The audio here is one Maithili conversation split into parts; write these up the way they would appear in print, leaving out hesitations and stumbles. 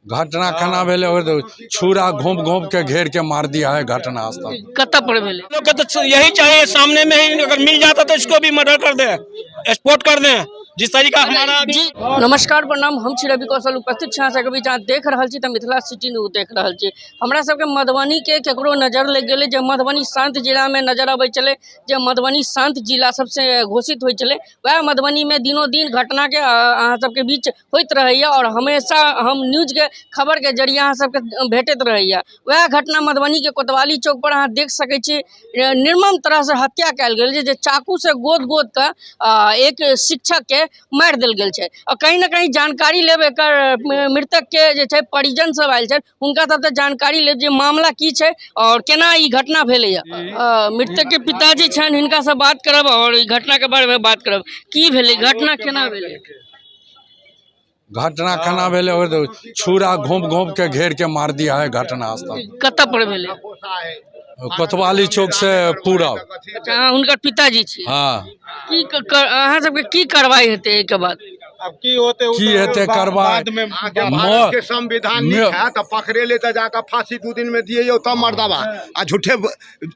घटना केना भेलै? ओ छुरा घोंप घोंप के घेर के मार दिया है घटना स्थल। कतऽ पर भेलै? लोग के तो यही चाहिए, सामने में ही अगर मिल जाता तो इसको भी मर्डर कर दे, एक्सपोर्ट कर दें, जिस तरीका हमारा। जी नमस्कार, प्रणाम। हम छी रवि कौशल, उपस्थित छी अहाँ सबके बीच। अहाँ देख रहल छी तऽ मिथिला सिटी न्यूज देख रहल छी। हमरा सबके मधुबनीके केकरो नजर लागि गेलै जे मधुबनी शान्त जिलामे नजर अबै छलै, जे मधुबनी शान्त जिला सबसँ घोषित होइ छलै, वएह मधुबनीमे दिनो दिन घटनाके अहाँ सबके बीच होइत रहैए आओर हमेशा हम न्यूजके खबरके जरिये अहाँ सबके भेटैत रहैए। वएह घटना मधुबनीके कोतवाली चौकपर अहाँ देख सकै छी, निर्मम तरहसँ हत्या कयल गेल छै, जे चाकूसँ गोद गोद कऽ एक शिक्षकके मारि देल गेल छै। आओर कहीं ने कहीं जानकारी लेब, एकर मृतकके जे छै परिजन सब आयल छथि, हुनका सबसँ जानकारी लेब जे मामला की छै आओर केना ई घटना भेलैए। मृतकके पिताजी छनि, हिनकासँ बात करब आओर ई घटनाके बारेमे बात करब। की भेलै घटना, केना भेलै? घटना केना भेलै? ओ छुरा घोंप घोंप के घेर के मार दिया है घटना स्थल। कतऽ पर भेलै? कोतवाली चौक से पूरब। अच्छा, अहाँ हुनकर पिताजी छी? हाँ। की अहाँ सबके की कार्रवाई हेतै एहिके बाद? अब की होते? की हेतै कार्रवाई? बाद में। भारत के संविधान नीक है तऽ पकड़ेले तऽ जाकऽ फांसी 2 दिन में दियौ तब मर्दबा। आ झूठे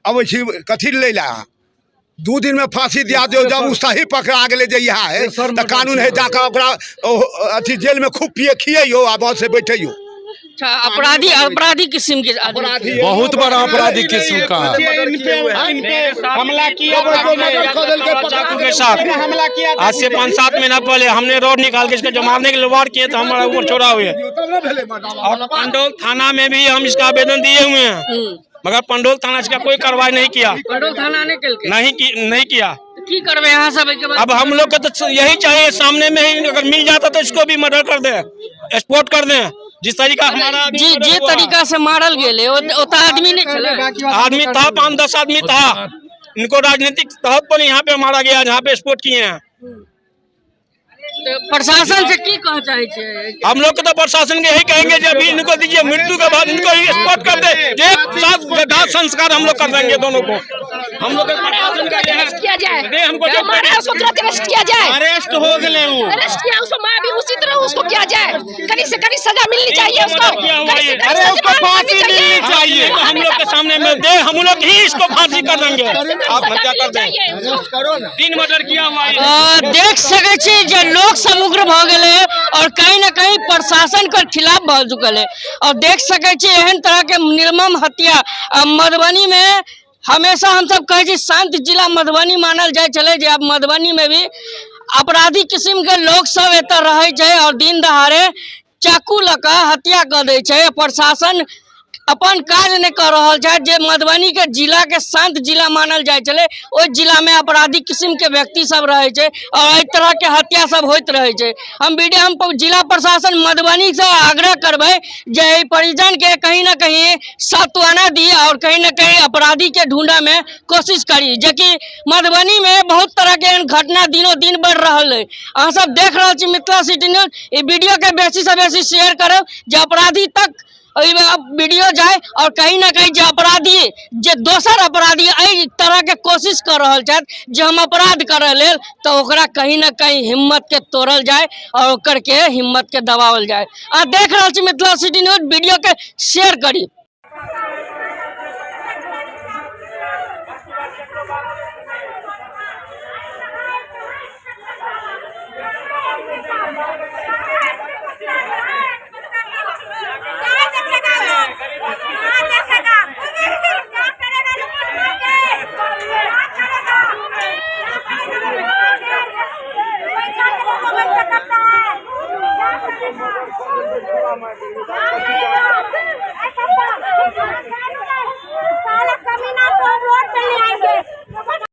अबै छी कथी लै लए? अहाँ 2 दिन में फांसी दिया दियौ। जब ओ सही पकड़ा गेलै जे इएह है तऽ कानून है, जाकऽ ओकरा अथी जेल में खूब पिए खियैयौ आ बस से बैठैयौ। अच्छा, अपराधी, अपराधी किस्म के आदमी। अपराधी। बहुत बड़ा अपराधी किस्म का है। इन पे हमला किया। चाकू के साथ हमला किया। आज से 5-7 महीना पहले हमने रोड निकाल के इसको जो मारने के लिए वार किए तो हमारे ऊपर छोड़ा हुए। तब ने भेलै मर्दबा। और पंडौल थाना में भी हम इसका आवेदन दिए हुए हैं, मगर पंडौल थाना इसका कोई कार्रवाई नहीं किया। पंडौल थाना नहि केलकै? नहीं की, नहीं किया। तऽ की करबै अहाँ सब एहिके बाद? अब हम लोग के तो यही चाहिए, सामने में ही अगर मिल जाता तो इसको भी मर्डर कर दे, एक्सपोर्ट कर दें, जिस तरीका हमारा जे जे तरीका से मारल गेलै, ओतऽ आदमी नहि छलै? आदमी था, 5-10 आदमी था। इनको राजनीतिक तहत पर यहाँ पे मारा गया, जहाँ पे एक्सपोर्ट किए हैं। तऽ प्रशासन से की कहऽ चाहै छियै? हम लोग को तो प्रशासन के यही कहेंगे जो अभी इनको दीजिए, मृत्यु के बाद इनको ही एक्सपोर्ट कर दे। एक साथ दाह संस्कार हम लोग कर देंगे दोनों को। हम लोग के प्रशासन का ये है। अरेस्ट किया जाए। दे हमको जो मारा है उसको तुरंत अरेस्ट किया जाए। अरेस्ट हो गए वो। अरेस्ट किया उसको, माँ भी उसी तरह उसको किया जाए। कड़ी से कड़ी सजा मिलनी चाहिए उसको। किया हुआ कड़ी से ये। कड़ी अरे सजा उसको फांसी मिलनी मिलनी चाहिए। तो हम लोग के सामने में दे, हम लोग ही इसको फांसी कर देंगे, आप हत्या कर दें। करो ना। 3 मर्डर किया हुआ है। देख सकै छी जे लोक समग्र भऽ गेलै और कहीं ना कहीं प्रशासन के खिलाफ भऽ चुकल है। और देख सकै छी एहन तरह के निर्मम हत्या मधुबनी में। हमेशा हमसब कहै छी शांत जिला मधुबनी मानल जाइ छलै, जे आब मधुबनी में भी अपराधी किस्म के लोक सब एतऽ रहै छै और दिन दहाड़े चाकू लऽ कऽ हत्या कऽ दै छै। प्रशासन अपन काज नहि कऽ रहल छथि। जे मधुबनी के जिला के शांत जिला मानल जाइ छलै, ओहि जिला में अपराधी किस्म के व्यक्ति सब रहै छै और एहि तरह के हत्या सब होइत रहै छै। हम वीडियो, हम जिला प्रशासन मधुबनी से आग्रह करबै जे एहि परिजन के कहीं ना कहीं सांत्वना दी और कहीं ना कहीं अपराधी के ढूंढऽ में कोशिश करी, जेकि मधुबनी में बहुत तरह के एहन घटना दिनों दिन बढ़ रहल है। अहाँ सब देख रहल छी मिथिला सिटी न्यूज। ई वीडियो के बेसी से बेसी शेयर करब जे अपराधी तक एहिमे वीडियो जाय और कहीं ना कहीं जे अपराधी, जे दोसर अपराधी एहि तरह के कोशिश कऽ रहल छथि जे हम अपराध करऽ लेल, तऽ ओकरा कहीं ना कहीं हिम्मत के तोड़ल जाय और ओकर के हिम्मत के दबाओल जाय। अहाँ देख रहल छी मिथिला सिटी न्यूज। वीडियो के शेयर करी।